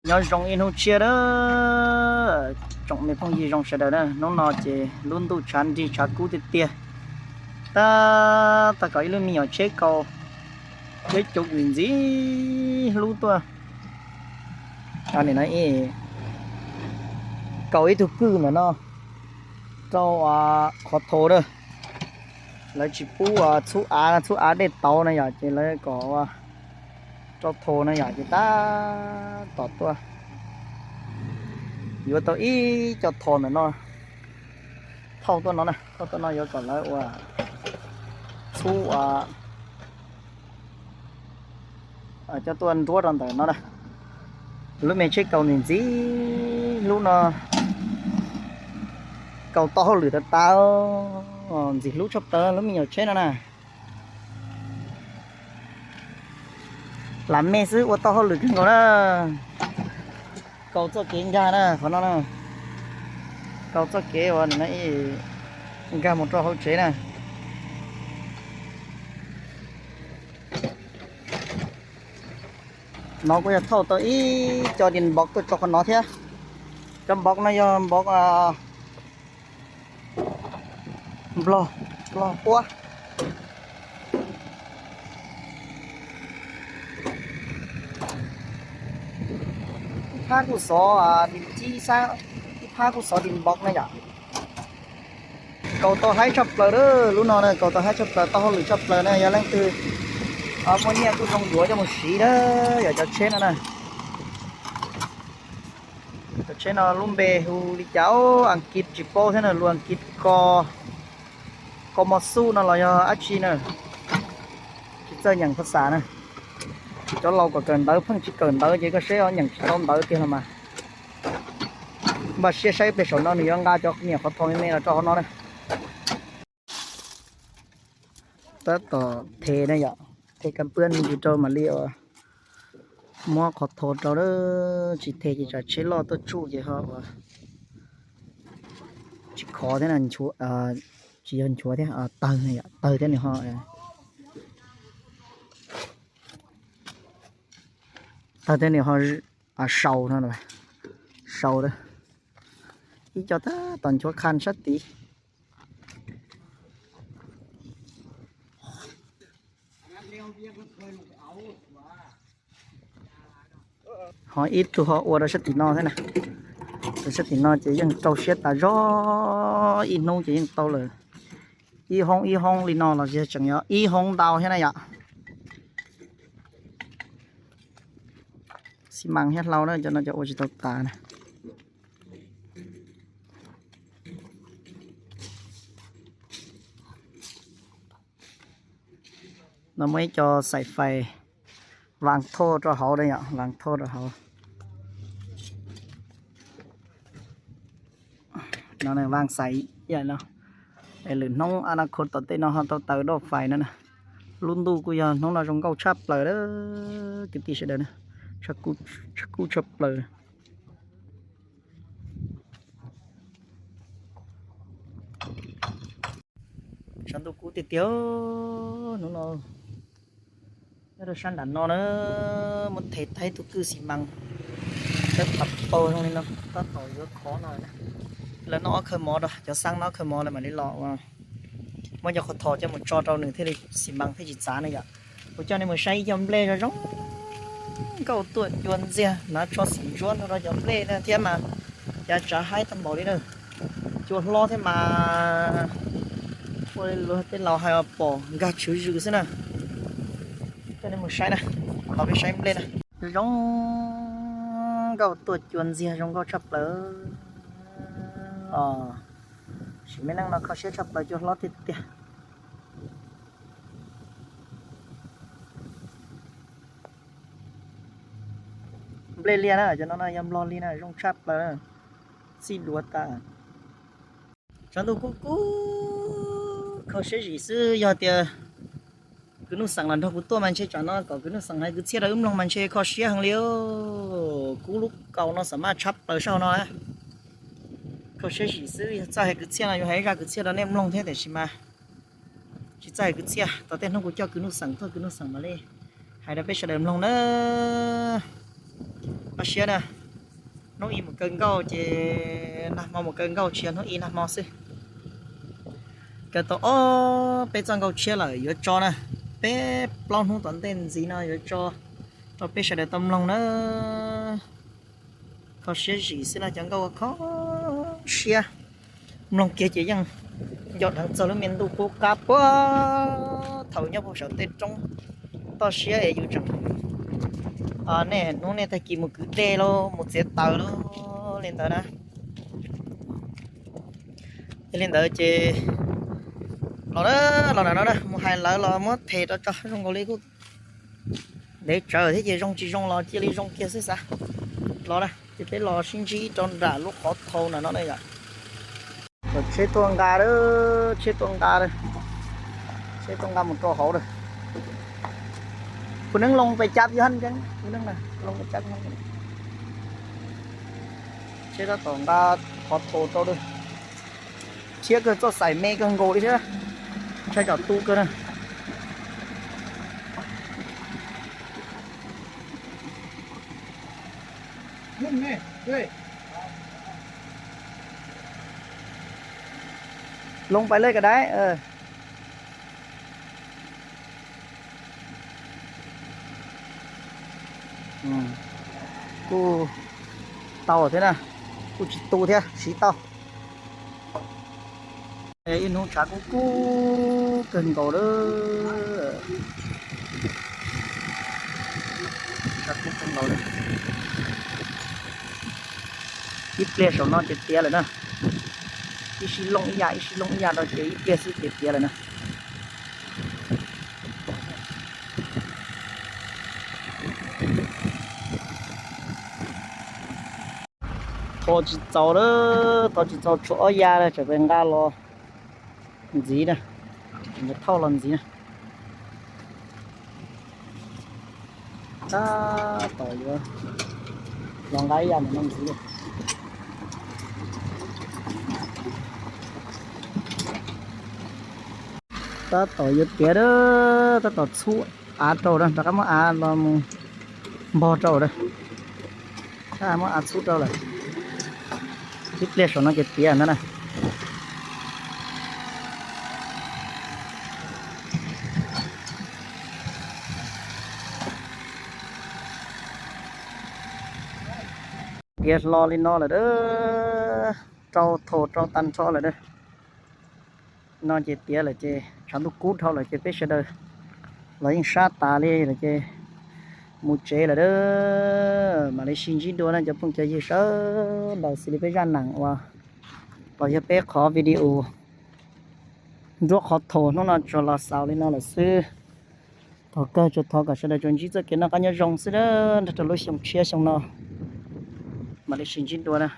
Nyob zoo ib hnub tshiab na, tsoom me phooj ywg zoo sawv daws na, hnub no ces lub ntuj tshav nrig tshav kub tiag tiag. Tab tag kom ib lub me nyuam tsheb kaus, tsheb caum ntxim hlub tuaj. Kaus ib tug kwj ntawm no rau qhov thau na. Lawv tsis pub txhub av, txhub av dej tauv na yom, ces lawv kom rau thau na yom, ces tab tom tuaj yuav tau ib co thau ntawm no thauj tuaj no na, thauj tuaj no yuav kom lawv ua txhub coj tuaj nruab rau ntawm no na. Lub me tsheb kaus ntxim ntxim hlub no, kaus tau hauj lwm tas tas, ntxim hlub tshaj plaws lub me nyuam tsheb no na. Lam me xwb ua tau hauj lwm kawg nkaus na. Kaus txoj kev nkag na qhov no na, kaus txoj kev uas nkag mus rau hauv tsev na. No kuj yog thauj tau ib co din npov tuaj tso qhov no thiab. Cov npov no yog npov nplog, nplog quab. Ib phab kuj xov din cib xab, ib phab kuj xov din npov na yom. Kaus tau haib tshaj plaws lub no na, kaus tau haib tshaj plaws, tau hauj lwm tshaj plaws na. Yog leej twg muaj nyiaj kuj zoo yuav coj mus siv na, yog cov tsheb no na. Cov tsheb no lub npe hu li cas Askiv tsis paub thiab na, lus Askiv ko, ko mos xub no los yog dab tsi na, tsis txawj nyeem phas xas na. Cov laus kom kawm ntawv pheej tsis kawm ntawv ces koj saib os, nyeem tsis tau ntawv tiag los mas. Npaj siab saib pem saum no nws yuav nqa cov niam qhov thau me me los rau hauv no na. Tab tom the na yom, the kas pwab me ntsis rau mam li muab qhov thau rau, tsis the ces tsam tsheb loj tuaj tsuj ces ho ua tsis khov thiab, tsis yog nchuav thiab, tawg, tawg thiab nws ho, tawg thiab nws ho sau no, sau ib co tab tom nchuav qha sab tid. Ho ib tug ho ua rau sab tim no thiab na. Rau sab tim no ces yeej rau siab tas zog, ib hnub ces yeej tau lawm. Ib hoob ib hoob li no los tseem yog ib hoob ntau thiab na yom. Xi mas thiab hlau na, cov no cov ua tsis tau tas na. No muaj ib co xaim fais, vas thauj rau hauv, vas thauj rau hauv. No vas xais ib yam no, es lwm hnub a na khu tom tej no ho tau taws doj fais no na. Lub ntuj kuj yog hnub no zoo nkauj tshaj plaws kwv tij sawv daws na, tshaj kub tshaj plaws. Tshav ntuj kub tiag tiag hnub no. Nyob rau sab nram no na, muab thev tag ib tug kwj xi mas, pab paug zoo li no, tab tom yuav khov no. Lawv noj ob khawb mov rau, cov xab noj ob khawb mov lawv mam li los ua, muab cov qhov thom coj mus tso rau nws thiaj li xi mas thiaj tsis txav na yom. Kuv coj nej mus saib ib co nplej zoo zoo nkauj tuaj cua ntxiag, hnav tsho xim ntsuab no rau cov nplej na thiab mas, cas tsav haib tag npaum li na. Cua hlob thiab mas, ua li luag tej laus hais pom nkag tswv zws xwb na. Coj nej mus saib na, los peb saib nplej na. Zoo nkauj tuaj cua ntxiag zoo nkauj tshaj plaws. Sim me neej no kho siab tshaj plaws, cua hlob tiag tiag. Nplej liaj na, cov no na yog nplog liaj na, zoo tshaj plaws, txij duav tas. Tshav ntuj kub kub, kho siab zim xwb. Yog tias kwv Nuj Xeem los nrog kuv tuaj mas ntshe tsam no kom kwv Nuj Xeem hais kwv txhiaj rau wb mloog mas ntshe kho siab heev li. Kub lub kaus no xam maj tshab plaws sab hauv no. Kho siab zim xwb, yog txawj hais kwv txhiaj no yuav hais ib zaj kwv txhiaj rau nej mloog thiab, tiam sis mas tsis txawj hais kwv txhiaj. Tau tej hnub kuv coj kwv Nuj Xeem tuaj, kwv Nuj Xeem mam li hais rau peb sawv daws mloog na. Kho siab na. Hnub ib mus kaw nkauj ces nag hmo mus kaw nkauj, tsis yog hnub ib nag hmo xwb. Kaw tau ob peb txoj nkauj tshiab lawm yuav tso na. Peb plaub hnub tom ntej ntxiv no yuav tso rau peb sawv daws tau mloog na. Kho siab zim xwb no cov nkauj kho siab. Mloog kiag ces yeej nco dheev txog lub me ntuj qub qab puag thaum nyob puag saum tej roob toj siab es yus tseem, nej hnub nej tag kis mus kwv dej lauj, mus txiav taws lauj, li ntawd na. Yog li ntawd ces los, los ntawm no na, mus hais lawv los muab them rau tso, zoo nkaus li kuj ntev tsawv thiab ces zoo tsis zoo los cia li zoo kiag xwb xav. Los na, ces peb los sib ntsib rau nram lub qhov thau no no na yom. Tsheb tuaj nqa lawm, tsheb tuaj nqa lawm, tsheb tuaj nqa mus rau hauv lawm. Kuv neeb loo pes cab yog ntseeb, kuv neeb loo pes cab. Tsheb tab tom nqa qhov thau rau lawm. Thiab kawg txoj xaim me kawg nkaus li thiab, ntshai tsam tu kawg na. Loo pais lej ka dai. Kuj tau thiab na, kuj tsis tu thiab, siv tau. Ib hnub tshav kub kub kawg nkaus lawm. Tshav kub kawg nkaus lawm. Ib pliag saum no ces tiav lawm na. Ib sij looj ib yam, ib sij looj ib yam rau ces ib pliag xwb ces tiav lawm na. Thov tsis txaus lawm, thov tsis txaus, tshuav ob ya lawm, tseem pes nqa los ntxiv na, tseem thauj los ntxiv na. Tab tom yuav los nqa ib yam ntawm no ntxiv. Tab tom yuav tiav lawm, tab tom txhub av rau na, rov qab muab av los mus npog rau na. Tab muab av txhub rau lawm, ib pliag saum no ces tiav ntag na. Tiav hlo li no lawm a, rau thaum rau tag nrho lawm a. No ces tiav lawm ces tshav ntuj kub dhau lawm ces peb sawv daws los yeej sab tas li lawm ces mus tsev lawm a. Mam li sib ntsib dua na cov phooj cov ywg sawv daws, xws li peb zaj neeg uas los yog peb qhov video nruab qhov thaum hnub no tsuas los xaus li no lawm xwb. Thov kawg tsuas thov kom sawv daws tsuas ntsib txoj kev noj qab nyob zoo xwb a, nrog rau lub xyoo tshiab xyoo no mam li sib ntsib dua na.